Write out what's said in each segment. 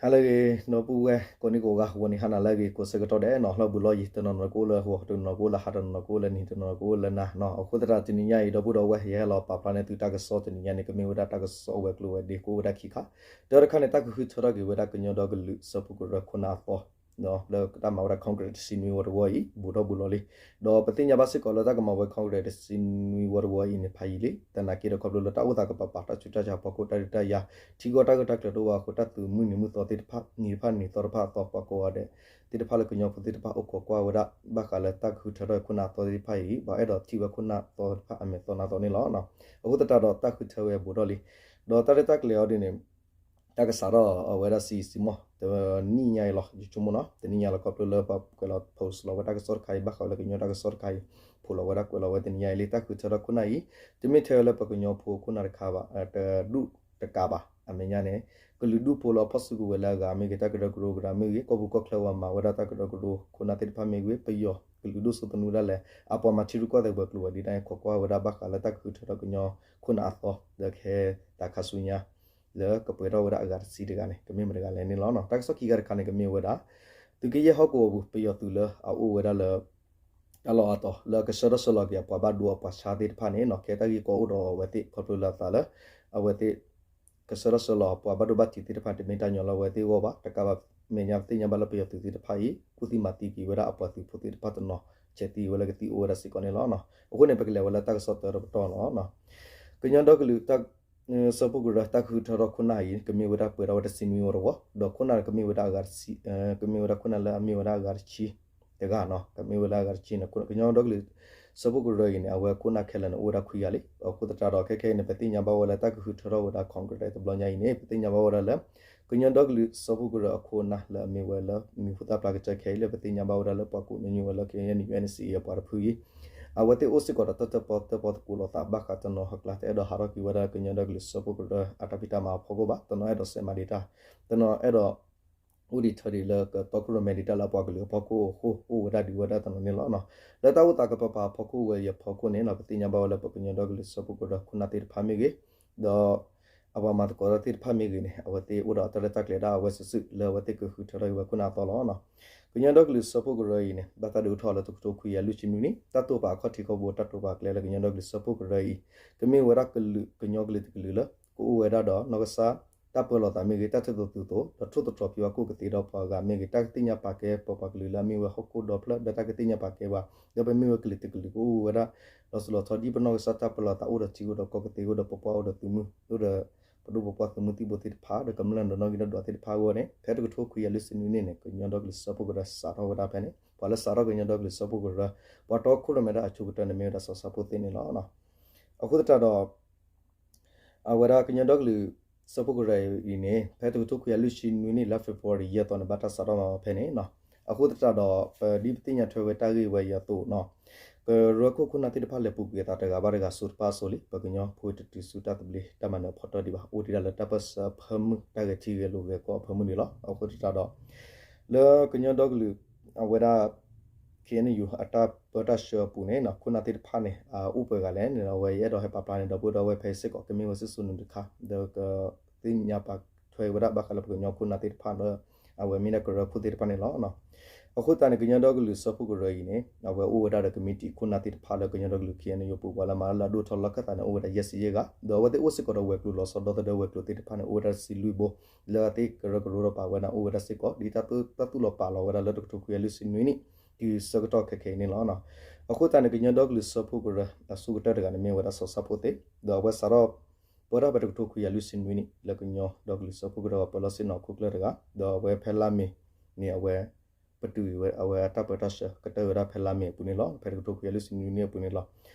ဟါလၢအဂ့ၤ ဒီပုၢ်ဝဲၢ်ကိးနံၣ်ကိးဂၤ ဂီၤနံၤဟါနၤလၢအဂ့ၤ ကိးဆၢကတီၢ်ဒဲးနီၤ လၢဘူးလီၢ်ယံၤ တနီၤနီၤကအိၣ်လၢဂီၤ တနီၤနီၤကအိၣ်လၢဟါ တနီၤနီၤကအိၣ်လၢနံၤ တနီၤနီၤကအိၣ်လၢနၤနီၤ အဃိသတး တနံၤညါအံၤ ဒီပုၢ်ဒီဝဲၢ် ယဟဲလီၤပာ်ဖျါန့ၢ်သုတၢ်ကစီၣ်တနံၤညါန့ၣ် ကမ့ၢ်ဝဲဒၣ်တၢ်ကစီၣ်ဝဲၤကျိၤဝဲၤဒ့ ကအိၣ်ဝဲဒၣ်ခံခါ တၢတခါန့ၣ် တၢ်ကဃုထၢထီၣ်က့ၤဝဲဒၣ်ကညီဒီကလုာ်စၢဖှိၣ်ကရၢခိၣ်နၢ်အသီ လၢတၢ်မၤဝဲဒၣ် Congress တဆံနွံဝီတဝီအံၤ ဘူးထီၣ်ဘူးလီၤလံ ဒီးပသ့ၣ်ညါဘၣ်စ့ၢ်ကီးလၢတၢ်ကမၤဝဲ Congress တဆံနွံဝီတဝီအံၤန့ၣ် ဖးယံာ်လံ သနာ်က့ဒီးခီဖျိလၢတၢ်အိၣ်သးကပၤပၤ တၢ်ဆူးတၢ်ဆါအဖီခိၣ် တၢ်ဒုးတၢ်ယၤ ထံကီၢ်တၢ်ဂ့ၢ်တၢ်ကျိၤတအိၣ်အဃိ တၢ်သုးမုၢ်နံၤမုၢ်သီသ့ၣ်တဖၣ် နံၤတဖၣ်နံၤသီတဖၣ်အသီ ပှၤကိးဂၤဒဲးသ့ၣ်တဖၣ်လၢကညီဖိသ့ၣ်တဖၣ်အိၣ်ခိးကွၢ်ဝဲဒၣ် ဘၣ်ဃးလၢတၢ်ကဃုထၢထီၣ်ခိၣ်နၢ်အသီသ့ၣ်တဖၣ်အံၤ ပှၤအဲၣ်ဒိးထံၣ်ဝဲခိၣ်နၢ်အသီသ့ၣ်တဖၣ်အမဲာ်သီနါသီန့ၣ်လီၤ. အဃိသတးဒီးတၢ်ဃုထၢဝဲဘူးထီၣ်လံ ဒီးတၢ်ရဲၣ်တၢ်ကျဲၤအီၤဒ်န့ၣ် တၢ်ကစးထီၣ်အဝဲဒၣ်စံးစံးမီၢ် တနံၣ်ညါအံၤလီၤ ယဆိကမိၣ်နီၤ တနံၣ်ညါလီၤ ခီဖျိလၢပှၤကွဲးလီၤ post လီၤဝဲတၢ်ကစီၣ်တခါအံၤ ဘၣ်ဃးလၢကညီတၢ်ကစီၣ်တခါအံၤ ဖိးလီၤဝဲဒၣ်ကွဲးလီၤဝဲတနံၤညါအံၤလံ တၢ်ဃုထၢထီၣ်ခိၣ်နၢ်အံၤ တမ့ၢ်ထဲလၢပှၤကညီဖိခိၣ်နၢ်တခါဘၣ် တဒူၣ်တကးဘၣ် အမဲာ်ညါန့ၣ် ကလုာ်ဒူၣ်ဖိလၢအဖီၣ်စုကဝဲၤလၢအဂၤမ့ၢ်ဂ့ၤ တၢ်ကရၢကရိကရၢမ့ၢ်ဂ့ၤ ကီၢ်ပူၤကီၢ်ချၢဝဲမၤဝဲဒၣ်တၢ်ကရၢကရိခိၣ်နၢ်သ့ၣ်တဖၣ်မ့ၢ်ဂ့ၤ ပယီၤကလုာ်ဒူၣ်စိသနူဒၣ်လဲာ် အပှၤမၤထံရူၢ်ကီၢ်သဲးဝဲၤကျိၤဝဲၤဒ့ဒၣ်အံၤ ခိးကွၢ်ဝဲဒၣ်ဘၣ်ဃးလၢတၢ်ကဃုထၢထီၣ်ကညီခိၣ်နၢ်အသီ ဒီးကဟဲတၢ်ခါဆူညါ လၢကပှဲၤထီၣ်ဝဲဒၣ်အဂၤတဆံတဂၤန့ၣ် ကမ့ၢ်မတဂၤလဲၣ်န့ၣ်လီၤ. တၢ်ကစီၣ်ခံဂၤတခါန့ၣ် ကမ့ၢ်ဝဲဒၣ် သုးက့ယဲၢ်ဟီၣ်ကဝီၤပူၤ ပယီၤသုးလၢအအိၣ်ဝဲဒၣ်လၢ တၢ်လီၢ်အါတီၤ လၢကဆှၢထီၣ်ဆှၢလီၤက့ၤအပှၤဘၣ်ဒိအပှၤဆါသ့ၣ်တဖၣ်န့ၣ်နီၤ ကဲတၢ်ဂ့ၢ်ကီအိၣ်ဒီးအဝဲသ့ၣ် ခီဖျိလၢအသးလၢ အဝဲသ့ၣ် ကဆှၢထီၣ်ဆှၢလီၤအပှၤဘၣ်ဒိဘၣ်ထံးသ့ၣ်တဖၣ် တမ့ၢ်တၢ်ညီလၢအဝဲသ့ၣ်အဂီၢ်ဘၣ် တကးဘၣ် မဲာ်ညါပသ့ၣ်ညါဘၣ်လၢပယီၤသုးသ့ၣ်တဖၣ်အံၤ ကူၣ်သံမၤသံက့ၤဝဲဒၣ်အပှၤသုးဖိသ့ၣ်တဖၣ်တနီၤ ဆဲးသံဝဲလၢကသံအိၣ်ဝဲဒၣ်စ့ၢ်ကီးန့ၣ်လီၤ. အဃိန့ၣ် ပကလဲၤဝဲလၢတၢ်ကစီၣ်တၢတပတီၢ်လီၤ. ကညီဒီကလုာ် စၢဖှိၣ်ကရၢ တၢ်ကဃုထၢထီၣ်ခိၣ်နၢ်အံၤ ကမ့ၢ်ဝဲဒၣ်ပှဲၤထီၣ်ဝဲတဆံနွံဝီတဝီ ဒီးခိၣ်နၢ်ကမ့ၢ်ဝဲဒၣ်အဂၤတဆံ ကမ့ၢ်ဝဲဒၣ်ခိၣ်နၢ်လၢအမ့ၢ်ဝဲဒၣ်အဂၤတဆံတဂၤနီၤ ကမ့ၢ်ဝဲလၢအဂၤတဆံန့ၣ် ကညီဒီကလုာ်စၢဖှိၣ်ကရၢအံၤန့ၣ် အဝဲခိၣ်နၢ်ခဲလၢာ်န့ၣ် အိၣ်ဝဲဒၣ်ခွံဂၤလံ. အဃိသတးဒီး ခဲခဲအံၤန့ၣ် ပသ့ၣ်ညါဘၣ်ဝဲလၢတၢ်ကဃုထၢထီၣ်ဝဲဒၣ် Congress တဘျီညါအံၤန့ၣ် ပသ့ၣ်ညါဘၣ်ဝဲဒၣ်လၢ ကညီဒီကလုာ်စၢဖှိၣ်ကရၢအခိၣ်နၢ်လၢအမ့ၢ်ဝဲလၢ မံၤဟူသၣ်ဖျါကတၢၢ်ခဲအံၤလၢပသ့ၣ်ညါဘၣ်ဝဲဒၣ်လၢပှၤကူးညီနုၢ်ဝဲလၢ KNU NCA အပှၤတဖုအံၤ အဝဲသ့ၣ်အိၣ်စ့ၢ်ကီးဒီးတၢ်တၢၣ်ပီၣ်တၢၣ်ပီၣ်သကိးလိာ်သး ဘၣ်ဃးတနီၤဟီကျါ တအဲၣ်ဒိးဟးထီၣ်က့ၤဝဲဒၣ်ကညီဒီကလုာ်စၢဖှိၣ်ကရၢအတၢ်ဖံးတၢ်မၤအဖီခိၣ်ဘၣ်, တနီၤအဲၣ်ဒိးစဲးမၤဒံးတၢ်, တနီၤအဲၣ်ဒိး အိၣ်ဒံးထၢဒံးလၢကတီခိၣ်ရိၣ်မဲဒံးတၢ်လၢအပှၤကလုာ်အဖီခိၣ်အဃိ အိၣ်ဝဲဒၣ်ဒံးဝဲဒၣ်တနီၤန့ၣ်လီၤ. လၢတၢ်အိၣ်သးကပၤပၤအဖီခိၣ်ဝဲအံၤအဖီခိၣ်န့ၣ် ပသ့ၣ်ညါဘၣ်ဝဲလၢပကညီဒီကလုာ်စၢဖှိၣ်ကရၢခိၣ်နၢ်သ့ၣ်တဖၣ်မ့ၢ်ဂ့ၤ, ဒီး အပှၤမၤသကိးတၢ်သ့ၣ်တဖၣ်မ့ၢ်ဂ့ၤန့ၣ် အဝဲသ့ၣ်အိၣ်ဒီးတၢ်ရဲၣ်တၢ်ကျဲၤဒၣ်အဝဲစုာ်စုာ် လၢအဝဲသ့ၣ်ကဃုထၢထီၣ်က့ၤဝဲခိၣ်နၢ်အသီလီၤ. ကညီဒီကလုာ်စၢဖှိၣ်ကရၢအံၤန့ၣ် ဘၣ်တၢ်ဒုးအိၣ်ထီၣ်လၢတကထိခွံကယၤလွံၢ်ဆံနွံနံၣ် တၢ်တိာ်ပာ်အခီၣ်ထံးခီၣ်ဘိ တၢ်တိာ်ပာ်ကျဲလၢကညီဒီကလုာ်စၢဖှိၣ်ကရၢအံၤ ကမ့ၢ်ဝဲဒၣ်ကလုာ် ကညီကလုာ်တကလုာ်လၢ ကအိၣ်ဝဲဒၣ်ဒီးနီၢ်ကစၢ် တၢ်ပၢလီၤသးမ့ၢ်ဂ့ၤ တၢ်ထူၣ်သိးသုးသိး ဒီးထိၣ်သတြီၤဖံးဝဲကိးကသ့ဒီးပှၤဂၤမ့ၢ်ဂ့ၤ တၢ်ကသ့ၣ်ညါပာ်ကဲပပှၤကလုာ်လၢအမ့ၢ်ဝဲဟီၣ်ခိၣ်ဒီဖျၢၣ် ဒီးတၢ်ကသ့ၣ်ညါပာ်ကဲပှၤ ဒီးပမ့ၢ်ဝဲကလုာ်တကလုာ်ကအိၣ်ဝဲဒၣ် လီၤစိၤလီၤထီဒ်ပနီၢ်ကစၢ်တၢ်ပၢလီၤသးအိၣ်ဒီးထံအိၣ်ဒီးကီၢ်ကသ့အိၣ်ဒီးပပှၢ်အိၣ်ဒီးသုးမုၢ် အိၣ်ဒီး ပဒိၣ်ပပှၢ်သုးမုၢ်သံၣ်ဘိသ့ၣ်တဖၣ်ဒီးကမျၢၢ်ဒီးနီၣ်ဂံၢ်ဒီးဒွးသ့ၣ်တဖၣ်အဂီၢ်န့ၣ် ဖဲတကထိခွံကယၤလွံၢ်ဆံနွံနံၣ်န့ၣ် ကညီဒီကလုာ်စၢဖှိၣ်ကရၢစးထီၣ်ဝဲဒၣ်ဖဲန့ၣ် ပှၤလၢစးထီၣ်ကညီဒီကလုာ်စၢဖှိၣ်ကရၢ ပှၤတီခိၣ်ရိၣ်မဲဒၣ်အဆိကတၢၢ်န့ၣ်မ့ၢ်ဝဲဒၣ်စီၤဆၣ်ဖိသ့ၣ်န့ၣ်လီၤ. အဃိသတးဒီး အဝဲဒၣ်ကညီဒီကလုာ်စၢဖှိၣ်ကရၢအံၤန့ၣ် ဖဲတကထိခွံကယၤလွံၢ်ဆံနွံနံၣ်လါ February ယဲၢ်သီန့ၣ် ဘၣ်တၢ်စးထီၣ်မၤဝဲဖဲန့ၣ်လီၤ. အဃိသတးဒီး ပဒ်ပသ့ၣ်ညါထွဲဝဲတၢ်ဂ့ၢ်ဝဲအံၤအသိးန့ၣ် ကရၢခိၣ်ခိၣ်နၢ်သ့ၣ်တဖၣ်လဲၤပူၤကွံာ်အသးတဂၤဘၣ်တဂၤစိၤတဖၣ်အစိၤလံ ပှၤကညီဖိတတုၤဆူတၢ်သဘျ့တၢ်မၤနၢၤအဖီတၢၢ်ဒံးဘၣ် အိၣ်ဒံးဒၣ်လၢတၢ်ပၢၢ်ဆၢအဖၢမုၢ် တၢ်ဂဲၤထံဂဲၤလိာ်ဂဲၤကီၢ်အဖၢမုၢ်န့ၣ်လီၤ. အဃိသတးဒီး လၢကညီဒီကလုာ် အဝဲဒၣ် KNU အတၢ်ပၢတၢ်ဆှၢအပူၤန့ၣ် ခိၣ်နၢ်သ့ၣ်တဖၣ်န့ၣ် အအိၣ်ပှဲၤဂၤလဲၣ်န့ၣ် အဝဲယအဲၣ်ဒိးဟဲပာ်ဖျါန့ၣ် ဒီပုၢ်ဒီဝဲၢ်ဖဲအံၤစ့ၢ်ကီး ကမ့ၢ်ဝဲစ့ၢ်စိၤနုာ်တခါ ဒီးကသ့ၣ်ညါပာ်ထွဲဝဲဒၣ်ဘၣ်ဃးလၢပှၤကညီခိၣ်နၢ်သ့ၣ်တဖၣ်လၢ အဝဲမ့ၢ်ဒၣ်ကရၢခိၣ်သ့ၣ်တဖၣ်န့ၣ်လီၤ. အဃိသတးန့ၣ် ကညီဒီကလုာ်စၢဖှိၣ်ကရၢအံၤန့ၣ် အဝဲအိၣ်ဝဲဒၣ်ဒီးကမံးတံာ်ခိၣ်နၢ်သ့ၣ်တဖၣ်လၢကညီဒီကလုာ် KNU အပူၤ ပှၤလၢမၤလၢအဒိၣ်ထီၣ်လီၢ်ခၢၣ်သးန့ၣ် အိၣ်ဝဲဒၣ်ယဲၢ်ဆံယဲၢ်ဂၤ ဒီးအဝဲသ့ၣ်အိၣ်စ့ၢ်ကီးဒီးဝဲၤကျိၤလီၤဆီဒီသဒၢဝဲၤကျိၤသ့ၣ်တဖၣ်န့ၣ် အိၣ်ဝဲဒၣ်တဆံလွံၢ်ဘိ လၢအသ့ၣ်ကရၢကရိဒီးပာ်ဝဲဒၣ်အိၣ်ဝဲဒၣ်စ့ၢ်ကီး ဒ်တၢ်သူၣ်လီၤပာ်လီၤဝဲဒၣ်လၢတကထိခွံကယၤလွံၢ်ဆံနွံနံၣ် တုၤဆၢကတီၢ်ခဲခဲအံၤန့ၣ်လီၤ. အဃိသတးန့ၣ် ကညီဒီကလုာ်စၢဖှိၣ်ကရၢအဆိကတၢၢ်တဂၤန့ၣ် မ့ၢ်ဝဲဒၣ်စီၤဆၣ်ဖိသ့ၣ် ဒီးအဝဲစးထီၣ် ပၢတၢ်ဖဲတကထိခွံကယၤလွံၢ်ဆံနွံနံၣ် လၢကညီဒီကလုာ်စၢဖှိၣ်ကရၢပၢလီၢ်ဆ့ၣ်နီၤခိၣ်ကျၢၢ်တဂၤ ဒီးအဝဲဖဲလါမ့ၤန့ၣ် အဝဲ ပတုာ်ဝဲ အဝဲအတၢ်ပၢတၢ်ဆှၢကတၢၢ်ဝဲဒၣ်ဖဲလါမ့ၤအပူၤန့ၣ်လီၤ. ဖဲတကထိခွံကယၤလွံၢ်ဆံနွံနံၣ်အပူၤန့ၣ်လီၤ.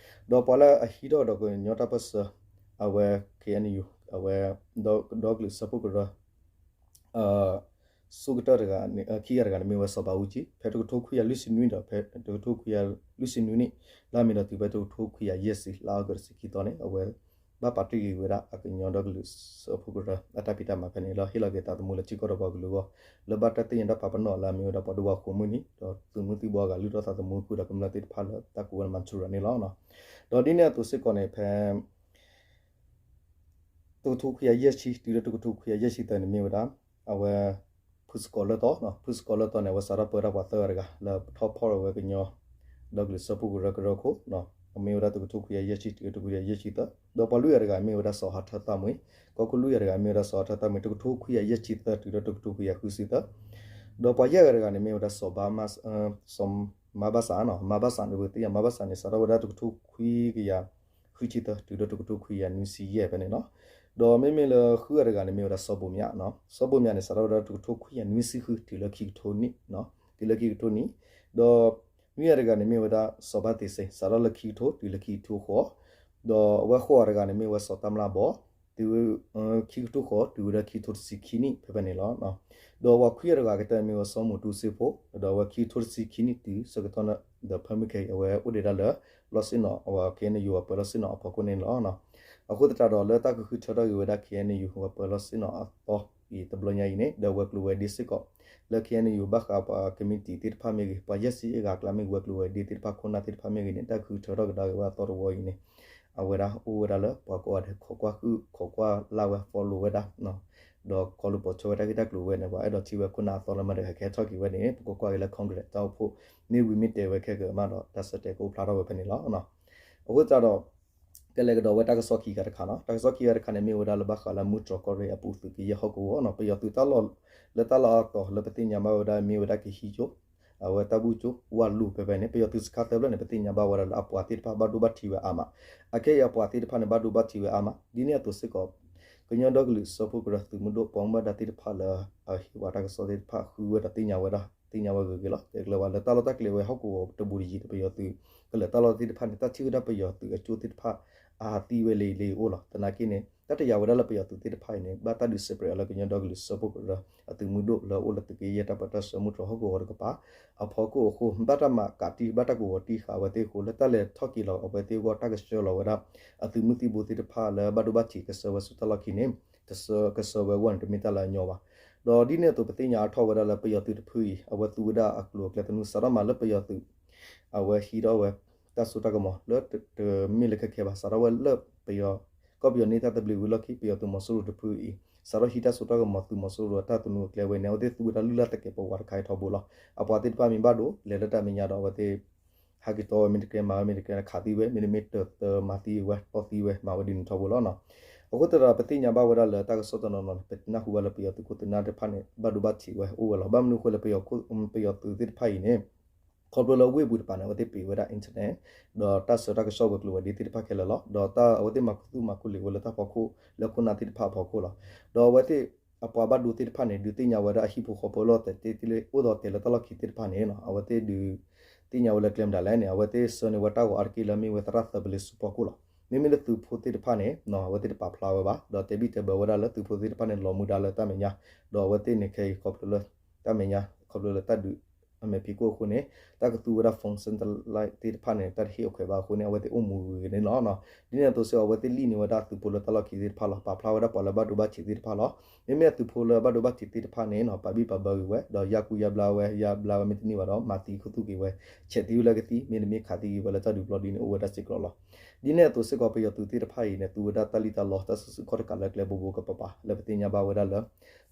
ဒီးပှၤလၢအဟံးထီၣ်ဒီးကညီတၢ်ပၢၢ်ဆၢ အဝဲ KNU အဝဲ ဒီကလုာ်စၢဖှိၣ်ကရၢ ဆိကတၢၢ်တဂၤ ခံဂၤတဂၤန့ၣ်မ့ၢ်ဝဲစီၤဘးအူကၠံ ဖဲတကထိခွံကယၤလွံၢ်ဆံနွံဒီး ဖဲတကထိခွံကယၤလွံၢ်ဆံနွံနံၣ် လါမ့ၤဒီးတုၤဖဲတကထိခွံကယၤယဲၢ်ဆံ လါအီကူးတဆံခံသီန့ၣ် အဝဲဘၣ်ပာ်တ့ၢ်က့ၤဝဲဒၣ်အကညီဒီကလုာ်စၢဖှိၣ်ကရၢအတၢ်ဖံးတၢ်မၤဖဲန့ၣ်လီၤ. ဟ့ၣ်လီၤက့ၤသးသမူလၢထံကီၢ်ဒီးပှၤကလုာ်အဂီၢ် လၢဘၣ်တၢ်သ့ၣ်ညါတၢ်ပာ်ပနီၣ်လၢအမ့ၢ်ဝဲဒၣ်ပှၤဒိၣ်ပှၤဃိၤမုၢ်နံၤ ဒီးသုးမုၢ်သံၣ်ဘိအဂၤလုၢ်ထီၣ်သးသမူဃုာ်ဒီးကမျၢၢ်သ့ၣ်တဖၣ်လၢတၢ်ကူၣ်ဝဲဒၣ်မၤထူရၤန့ၣ်လီၤ. ဒီးဒ်န့ၣ်အသိးစ့ၢ်ကီးန့ၣ် ဖဲ တကထိခွံကယၤယဲၢ်ဆံ တုၤလၢတကထိခွံကယၤယဲၢ်ဆံသၢန့ၣ်မ့ၢ်ဝဲဒၣ် အဝဲ ဖုစကီးလၢတီ, ဖုစကီးလၢတီန့ၣ် အဝဲစးထီၣ်ပၢတၢ်ပှၤသၢဂၤတဂၤ လၢထီၣ်ဖီၣ်ဝဲကညီ ဒီကလုာ်စၢဖှိၣ်ကရၢကရၢခိၣ်, အမ့ၢ်ဝဲဒၣ်တကထိခွံကယၤယဲၢ်ဆံတုၤတကထိခွံကယၤယဲၢ်ဆံသၢ, ဒီးပှၤလွံၢ်ဂၤတဂၤ မ့ၢ်ဝဲဒၣ်စီၤဟးထၢသၣ်မှံ, ကီၢ်ခိၣ်လွံၢ်ဂၤတဂၤ မ့ၢ်ဝဲဒၣ်စီၤဟးထၢသၣ်မှံ တကထိခွံကယၤယဲၢ်ဆံသၢတုၤဒီးတကထိခွံကယၤဃုဆံသၢ, ဒီးပှၤယဲၢ်ဂၤတဂၤန့ၣ် မ့ၢ်ဝဲဒၣ်စီၤဘါ စီၤမါဘၣ်စးနီၤ, မါဘၣ်စးန့ၣ် ပကသ့ၣ်ညါ မါဘၣ်စးန့ၣ် စးထီၣ်ဝဲဒၣ်တကထိခွံကယၤဃုဆံသၢ တုၤဒီးတကထိခွံကယၤနွံဆံယဲၢ်ဖဲန့ၣ်လီၤ. ဒီးမ့မ့ၢ်လၢဃုဂၤတဂၤန့ၣ် မ့ၢ်ဝဲဒၣ်စီၤဘိးမၠးနီၤ, စီၤဘိးမၠးန့ၣ် စးထီၣ်ဝဲဒၣ်တကထိခွံကယၤနွံဆံဃု တုၤလၢခံကထိနံၣ်, တုၤလၢခံကထိနံၣ်, ဒီးနွံဂၤတဂၤန့ၣ် မ့ၢ်ဝဲဒၣ်စီၤဘၣ်သ့စ့ စးထီၣ်လၢခံကထိ တုၤလၢခံကထိဃိး, ဒီးအဝဲဃိးဂၤတဂၤန့ၣ် မ့ၢ်ဝဲစီၤတၢ်မျၢ်ဘီ တုၤ ခံကထိဃိး တုၤဝဲဒၣ်ခံကထိတဆံခံနံၣ် ဖဲဖဲန့ၣ်လီၤ. ဒီးပှၤခွံဂၤတဂၤကတၢၢ် မ့ၢ်ဝဲစီၤမိၣ်တူစ့ဖိ, ဒီးအဝဲခံကထိတဆံခံနံၣ် တုၤဆၢကတီၢ်န့ၣ် ဒီးဖၢမုၢ်ခဲအံၤ အဝဲအိၣ်ဒံးဒၣ်လၢ လီၢ်ဆ့ၣ်နီၤ အဝဲ ခ့ၣ်အဲၣ်ယူၣ် အပၢၤလီၢ်ဆ့ၣ်နီၤအဖီခိၣ်န့ၣ်လီၤ. အဃိသတးဒီး လၢတၢ်ကဃုထၢထီၣ်က့ၤဝဲဒၣ် ခ့ၣ်အဲၣ်ယူၣ် အပၢၤလီၢ်ဆ့ၣ်နီၤအသီအံၤ တဘျီညါအံၤန့ၣ် ဒီးဝဲၤကျိၤဝဲၤဒ့စ့ၢ်ကီး လၢ ခ့ၣ်အဲၣ်ယူၣ် ဘၣ်ဃးပှၤကမံးတံာ်သ့ၣ်တဖၣ်မ့ၢ်ဂ့ၤ, ပှၤယဲၢ်ဆံယဲၢ်ဂၤအကျါမ့ၢ်ဂ့ၤ, ဝဲၤကျိၤဝဲၤဒ့သ့ၣ်တဖၣ် ခိၣ်နၢ်သ့ၣ်တဖၣ်မ့ၢ်ဂ့ၤန့ၣ် တၢ်ကဃုထၢထီၣ်ကဒါက့ၤဝဲအသီတဝီအံၤန့ၣ် အဝဲဒၣ်အိၣ်ဝဲဒၣ်လၢပှၤကိးဂၤဒဲး ခိးကွၢ်ဃုာ် ခိးကွၢ်လၢ်ဝဲ follow ဝဲဒၣ် ဒီး ခီဖျိပိာ်ထွဲဝဲတၢ်ဂ့ၢ်တၢ်ကျိၤဝဲန့ၣ် ပှၤအဲၣ်ဒိးထံၣ်ဝဲခိၣ်နၢ်အသီလၢမတၤတဂၤကဟဲထီၣ်က့ၤဝဲန့ၣ် ပကကွၢ်က့ၤလၢ Congress တၢ်အိၣ်ဖှိၣ် မ့ၢ်ဝံၤမ့ၢ်တဲဝဲခဲကမးဒီး တၢ်ဆၢတဲာ်ကအိၣ်ဖျါထီၣ်ဝဲဖဲန့ၣ်လီၤ. အဃိသတးဒီး ကလဲၤကဒီးဝဲတၢ်ကစီၣ်ခံဂၤတခါနီၤ, တၢ်ကစီၣ်ခံဂၤတခါန့ၣ် မ့ၢ်ဝဲဒၣ်လၢဘၣ်ဃးလၢမုၢ်တြီၢ်ကီၢ်ရ့ၣ်အပူၤ သုးက့ယဲၢ်ဟီၣ်ကဝီၤနီၤ, ပယီၤသုးတၢ်လီၢ် လၢတၢ်လီၢ်အတီၤလၢပသ့ၣ်ညါဘၣ်ဝဲဒၣ် မ့ၢ်ဝဲဒၣ်ကဟံးကၠိ အဝဲတၢ်ဘူၣ်ကၠိ ဝၢ်လူၤဖဲဖဲန့ၣ် ပယီၤသုးစခါသၢဖျၢၣ်န့ၣ် ပသ့ၣ်ညါဘၣ်ဝဲဒၣ်လၢအပှၤသ့ၣ်တဖၣ်ဘၣ်ဒိဘၣ်ထံးဝဲအါမး, အခဲအံၤအပှၤသ့ၣ်တဖၣ်န့ၣ် ဘၣ်ဒိဘၣ်ထံးဝဲအါမး ဒ်န့ၣ်အသိးစ့ၢ်ကီး ကညီဒီကလုာ်စၢဖှိၣ်ကရၢ သုးမုၢ်ဒိၣ် ပှၤမူဘၣ်ဒါသ့ၣ်တဖၣ်လၢ အဟ့ၣ်ပှၤတၢ်ကစီၣ်သ့ၣ်တဖၣ် ဃုဝဲဒီးသ့ၣ်ညါဝဲဒၣ် သ့ၣ်ညါဝဲဂ့ၤဂ့ၤလီၤ. တဲကျၢၤဘၣ်လၢတၢ်လီၢ်တၢ်ကျဲဝဲ ဟီၣ်ကဝီၤတဘူးတယံၤဒီး ပယီၤသုးကလၢၤတၢ်လီၢ်သ့ၣ်တဖၣ်န့ၣ် တၢ်ထံၣ်ဝဲဒၣ်ပယီၤသုးအကၠိသ့ၣ်တဖၣ် အဟးသံဝဲလံလံအိၣ်လီၤ. သနာ်က့န့ၣ် တၢ်တယာ်ဝဲဒၣ်လၢပယီၤသုးသ့ၣ်တဖၣ်အံၤန့ၣ် ဘၣ်တၢ်ဒုးစဲးပြဲးအီၤလၢကညီဒီကလုာ်စၢဖှိၣ်ကရၢ အသုးမုၢ်ဒိၣ်လၢအိၣ်လၢသုးက့ယဲၢ်တၢ်ပၢတၢ်ဆှၢမုၢ်တြီၢ်ဟီၣ်ကဝီၤတကပၤ အဖီခိၣ်အဃိ ဘၣ်တၢ်မၤကးတံၢ် ဘၣ်တၢ်ကဝီၤတံၢ်ဃာ်အဝဲသ့ၣ်အဃိ လၢတၢ်လဲၤထီၣ်က့ၤလီၤအဝဲသ့ၣ်အဂီၢ် တၢ်ကဆှၢလီၤဝဲဒၣ် အသုးမုၢ်သံၣ်ဘိသ့ၣ်တဖၣ်လၢဘၣ်ဒိဘၣ်ထံးကဆှၢဝဲဆူတၢ်လီၢ်ခံန့ၣ် ကဆှၢ ကဆှၢဝဲအဂီၢ်န့ၣ် တမ့ၢ်တၢ်လၢအညီဘၣ်. ဒီးဒ်န့ၣ်အသိး ပသ့ၣ်ညါအါထီၣ်ဝဲဒၣ်လၢပယီၤသုးတဖုအံၤ အဝဲသူဝဲဒၣ်အကျိၤအကျဲသနူ စးထီၣ်မးလၢပယီၤသုး အဝဲဟံးထီၣ်ဝဲ တၢ်စိတၢ်ကမီၤလၢတမ့ၢ်လၢခဲခဲဘၣ် စးထီၣ်ဝဲလၢပယီၤ ကီၢ်ပယီၤန့ၢ်တၢ်သဘျ့ဝံၤလီၢ်ခံ ပယီၤသုးမီၤစိရိၤတဖုအံၤ စးထီၣ်ဟံးတၢ်စိတၢ်ကမီၤ သုးမီၤစိရိၤအတၢ်သနူအကျဲဝဲန့ၣ် အဝဲသ့ၣ်သူဝဲဒၣ်လုၢ်လၢ်သကဲးပဝးတခါအံၤထီဘိလီၤ. အပှၤသ့ၣ်တဖၣ်မ့ၢ်ဘၣ်ဒိ လဲၤလၢတၢ်မဲာ်ညါဒီးအဝဲသ့ၣ် ဟးက့ၤတီဝဲမ့ၢ်တကဲ မၤဝဲမ့ၢ်တကဲ ခးသံဝဲ မ့တမ့ၢ်တၢၢ်သၢမၤသံဝဲ တီၢ်သံဝဲ မၤဝဲဒ်န့ၣ်ထီဘိလီၤနီၤ. အဃိသတးဒီး ပသ့ၣ်ညါဘၣ်ဝဲဒၣ်လၢတၢ်ကစီၣ်တနီၤနီၤန့ၣ် ပနၢ်ဟူဘၣ်လၢပယီၤသုးခိၣ်သုးနၢ်တဖၣ်န့ၣ် ဘၣ်ဒိဘၣ်ထံးဝဲအိၣ်ဝဲလီၤ. ဘၣ်မနုၤအဃိလဲၣ် ပယီၤသုးသ့ၣ်တဖၣ်အံၤန့ၣ် ခီဖျိလၢဝ့ၢ်ပူၤတပၤန့ၣ် အဝဲသ့ၣ်ပံးဝဲဒၣ် internet ဒီးတၢ်ဆှၢတၢ်ကစီၣ်ဝဲၤကျိၤဝဲၤဒ့သ့ၣ်တဖၣ်ခဲလၢာ်လီၤ. ဒီးတၢ်အဝဲသ့ၣ်မၤခူသူၣ်မၤခူလံာ်ဝဲလၢတၢ်ဖီခိၣ်လၢခိၣ်နၢ်သ့ၣ်တဖၣ်အဖီခိၣ်လီၤ. ဒီးအဝဲသ့ၣ်အပှၤဘၣ်ဒိသ့ၣ်တဖၣ်န့ၣ် ဒုးသ့ၣ်ညါဝဲဒၣ်အဟံၣ်ဖိဃီဖိလၢအအိၣ်ဒီးတဲာ်လၢတၢ်လီၢ်ခံသ့ၣ်တဖၣ်န့ၣ် အဝဲသ့ၣ်ဒုးသ့ၣ်ညါဝဲလၢကျဲမနုၤလဲၣ်န့ၣ် အဝဲသ့ၣ်ဆှၢန့ၢ်ဝဲတၢ်ဂီၤအါတက့ၢ်လၢအမ့ၢ်ဝဲသရၣ်သၢပလ့ၤစုဖီခိၣ်လီၤ. မ့မ့ၢ်လၢသုးဖိသ့ၣ်တဖၣ်န့ၣ် အဝဲသ့ၣ်တပာ်ဖျါဝဲဘၣ် ဒီးတဲဘံၣ်တဲဘၢဝဲဒၣ်လၢသုးဖိသ့ၣ်တဖၣ်န့ၣ် လီၤမူဒါလၢတၢ်မဲာ်ညါ ဒီးအဝဲသ့ၣ်န့ၣ်ခဲအံၤခီဖျိလၢ တၢ်မဲာ်ညါ ခီဖျိလၢတၢ်ဒုးအမဲာ်ဖံးခိၣ်အဃိန့ၣ် တၢ်ကသူဝဲဒၣ် phone satellite သ့ၣ်တဖၣ်န့ၣ် တၢ်တဟ့ၣ်အခွဲးဘၣ်အဃိန့ၣ် အဝဲသ့ၣ်အိၣ်မူဂ့ၤဂ့ၤန့ၣ်လီၤ. ဒ်န့ၣ်အသိးစ့ၢ်ကီး အဝဲသ့ၣ်လံၣ်န့ၢ်ဝဲဒၣ်သုးဖိလၢတၢ်လီၢ်ခံသ့ၣ်တဖၣ်လီၤ. ပာ်ဖျါဝဲဒၣ်ပှၤလၢဘၣ်ဒိဘၣ်ထံးသ့ၣ်တဖၣ်လီၤ. မ့မ့ၢ်အသုးဖိလၢဘၣ်ဒိဘၣ်ထံးသ့ၣ်တဖၣ်န့ၣ် ပာ်ဘံၣ်ပာ်ဘၢဂ့ၤဝဲ ဒီးယါကူယါဘျါဝဲ ယါဘျါဝဲမ့တမ့ၢ်ဘၣ်ဒီး မၤသံခူသူၣ်က့ၤဝဲ ဆဲးသံဝဲလၢကသံ မ့တမ့ၢ်ခးသံက့ၤဝဲလၢတၢ်ဒုးပျီဒ်န့ၣ် အိၣ်ဝဲဒၣ်စ့ၢ်ကီးလီၤ. ဒ်န့ၣ်အသိးစ့ၢ်ကီး ပယီၤသုးသ့ၣ်တဖၣ်အံၤန့ၣ် သူဝဲဒၣ်တၢ်လံၣ်တၢ်လီတၢ်စုဆူၣ်ခီၣ်တကးလၢကျဲဘိဘိကပၤပၤ လၢပသ့ၣ်ညါဘၣ်ဝဲဒၣ်လၢ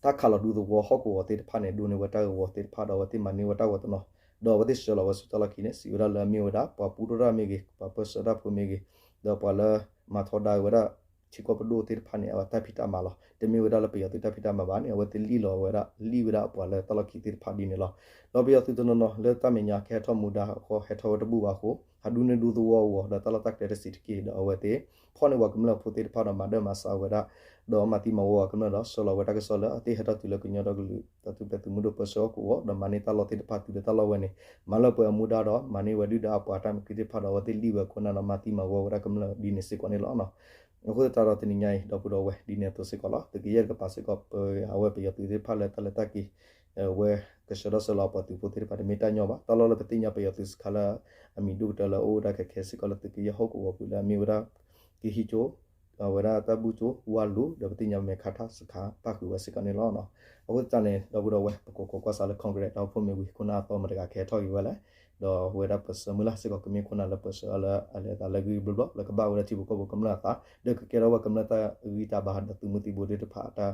တၢ်ခးလီၤဒူသဝီဟီၣ်ကဝီၤသ့ၣ်တဖၣ်န့ၣ် ဒိးန့ၢ်ဝဲတၢ်ဂ့ၢ်ဝီသ့ၣ်တဖၣ်ဒီး အဝဲသ့ၣ်မၤန့ၢ်ဝဲတၢ်ဂီၤတနီၤ ဒီးအဝဲသ့ၣ်ဆှၢလီၤဝဲဆူတၢ်လီၢ်ခံန့ၣ် စံးဝဲဒၣ်လၢအမ့ၢ်ဝဲဒၣ် ပှၤပူထီၣ်တၢ်မ့ၢ်ဂ့ၤ ပှၤပၢဆှၢတၢ်ဖိမ့ၢ်ဂ့ၤ ဒီးပှၤလၢမၤထီဒါဝဲဒၣ် ထံကီၢ်ပဒိၣ်သ့ၣ်တဖၣ်န့ၣ် အဝဲတၢ်ဖံးတၢ်မၤလီၤ. တမ့ၢ်ဝဲဒၣ်လၢပယီၤသုးတၢ်ဖံးတၢ်မၤဘၣ်န့ၣ် အဝဲသ့ၣ်လံၣ်လီၤဝဲဒၣ် လံၣ်ဝဲဒၣ်အပှၤလၢတၢ်လီၢ်ခံသ့ၣ်တဖၣ်ဒ်န့ၣ်လီၤ. ဒီးပယီၤသုးတနီၤနီၤလၢတၢ်မဲာ်ညါကဟဲထီၣ်မူဒါအဃိ ဟဲထီၣ်ဝဲတဘူၣ်ဘၣ်အဃိ ဟးဒူန့ၢ်ဒူသဝီအဂီၢ် ဒီးတၢ်လီၢ်တၢ်ကျဲတစဲးတက့ၢ် ဒီးအဝဲသ့ၣ်ဖီၣ်န့ၢ်ပှၤကမျၢၢ်ဖိသ့ၣ်တဖၣ်ဒီးမၤဒၢမၤစးဝဲဒၣ် ဒီးမၤသံမၤဝီပှၤကမျၢၢ်ဒီး ဆှၢလီၤဝဲတၢ်ကစီၣ်လၢအသ့ၣ်ဟဲထီၣ်တုၤလၢကညီဒီကလုာ် တၢ်ထူၣ်ဖျဲးသုးမုၢ်ဒိၣ်ပၢဆှၢဟီၣ်ကဝီၤ ဒီးမၤန့ၢ်တၢ်လီၢ်သ့ၣ်တဖၣ်တုၤလၢတၢ်လီၢ်ဝဲန့ၣ် မၤလၢပှဲၤအမူဒါဒီး မၤန့ၢ်ဝဲဒုၣ်ဒါအပှၤတၢ်မုာ်က့သ့ၣ်တဖၣ်ဒီး အဝဲသ့ၣ်လံၣ်ဝဲခိၣ်နၢ်ဒီး မၤသံမၤဝီဝဲဒၣ်ကမျၢၢ်ဒ်န့ၣ်စ့ၢ်ကီးန့ၣ်လီၤ. အဃိသတးဒီးတနံၤညါအံၤ ဒီပုၢ်ဒီဝဲၢ် ဒ်န့ၣ်အသိးစ့ၢ်ကီးလီၤ. သုးက့ယဲၢ်တကပၤစ့ၢ်ကီး ပဝဲအဝဲပယီၤသုးသ့ၣ်တဖၣ်လၢတၢ်လဲၤတၢ်က့ၤ ဝဲကဆှၢထီၣ်ဆှၢလီၤအပှၤသုးဖိသ့ၣ်တဖၣ် တမ့ၢ်တၢ်ညီဘၣ်. တၢ်လီၢ်လၢပသ့ၣ်ညါပယီၤသုးစခါလၢ အမံၤဒိၣ်ကတၢၢ်လၢအိၣ်ဝဲဒၣ်ခဲခဲစ့ၢ်ကီးလၢသုးက့ယဲၢ်ဟီၣ်ကဝီၤပူၤလၢအမ့ၢ်ဝဲဒၣ် ကဟံးကၠိ အဝဲဒၣ်တၢ်ဘူၣ်ကၠိ ဝါလူၤ ဒီးပသ့ၣ်ညါမဲာ်ခါထၣ်စခါ ပၣ်ဃုာ်ဝဲစ့ၢ်ကီးန့ၣ်လီၤ. အဃိသတးန့ၣ် ဒီပုၢ်ဒီဝဲၢ် ပကကွၢ်ကွၢ်စးလၢ Congress တၢ်အိၣ်ဖှိၣ်မ့ၢ်ဝံၤ ခိၣ်နၢ်အသီမတၤတဂၤကဟဲထီၣ်က့ၤဝဲလဲၣ်, ဒီးဝဲဒၣ်ပၢဆှၢမုၢ်လၢ်စ့ၢ်ကီး ကမ့ၢ်ခိၣ်နၢ်လၢပၢဆှၢအီၤလၢအလဲၤအသးလၢဂံၢ်ဘျီဘျီ လၢကဘၣ်ဝဲဒၣ်ထံဖိကီၢ်ဖိကမျၢၢ်အသး ဒီးကကဲထီၣ်ဝဲကမျၢၢ်တၢ်ဂံၢ်တၢ်ဘါဒီးသုးမုၢ်သံၣ်ဘိသ့ၣ်တဖၣ်အတၢ်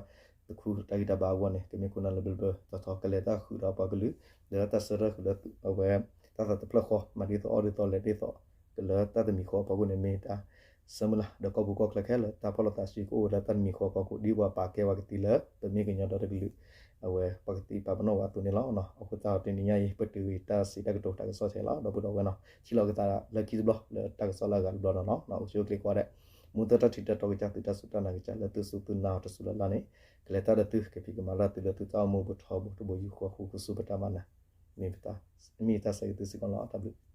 တခူတၢ်ဂံၢ်တၢ်ဘါအဂီၢ်န့ၣ် ကမ့ၢ်ခိၣ်နၢ်လၢဘျၢဘျၢထီထီ ကလဲၤတၢ်ဃုာ်ဒီးပှၤကလုာ် လဲၤတၢ်ဆၢထၢၣ်ဃုာ်လၢအဝဲ တၢ်သးတဖျၢၣ်ဃီ မၤဒ်သိးအီၣ်ဒ်သိးလဲၤဒ်သိး ကလၢတၢ်တမံၤဃီအဖီခိၣ်န့ၣ် မ့ၢ်တၢ်ဆၢမုၢ်လၢ် ဒီးကီၢ်ပူၤကီၢ်ချၢခဲလၢာ် တၢ်ဖီၣ်လိာ်သးဆှံကအိၣ်ဝဲလၢတၢ်တမံၤဃီအဖီခိၣ် ဒ်ပှၤပာ်ကဲပှၤကသံလၢ ပမ့ၢ်ကညီဒီတကလုာ် အဝဲပှၤကသံပာ်ပနီၣ်ဝဲအသိးန့ၣ်လီၤ. အဃိသတးဒီးတနံၤညါအံၤ ပတုၤဂ့ၤတၢ်စံးတၢ်ကတိၤတၢ်ကစီၣ်ထဲလီၤ. ဒီပုၢ်ဒီဝဲၢ်နီၤ ထံၣ်လိာ်ကသးလၢခံတဘျီလၢတၢ်ကစီၣ်လၢအဂၤတဘျီနီၤနီၤ အိၣ်ဆူၣ်အိၣ်ချ့ကိးဂၤဒဲး မူသၢတၢ်ထံၣ်တၢ်တီကစၢ် သုတၢ်စူၢ်တၢ်နာ်ကစၢ်လၢသုစူၢ်သုနာ်အီၤတစူၢ်လၢ်လၢ်န့ၣ် ကလဲၤတၢ်ဒီးသု ကဖံးကမၤလၢသုလၢသုတၢ်အိၣ်မူဘူးထီဘိတဘိယူၢ်ဃီဃူဃူဆူပတၢ်မၤနၢၤ မ့ၢ်တၢ်ဆၢဂ့ၤသုစ့ၢ်ကီးလီၤ. တၢ်ဘျုး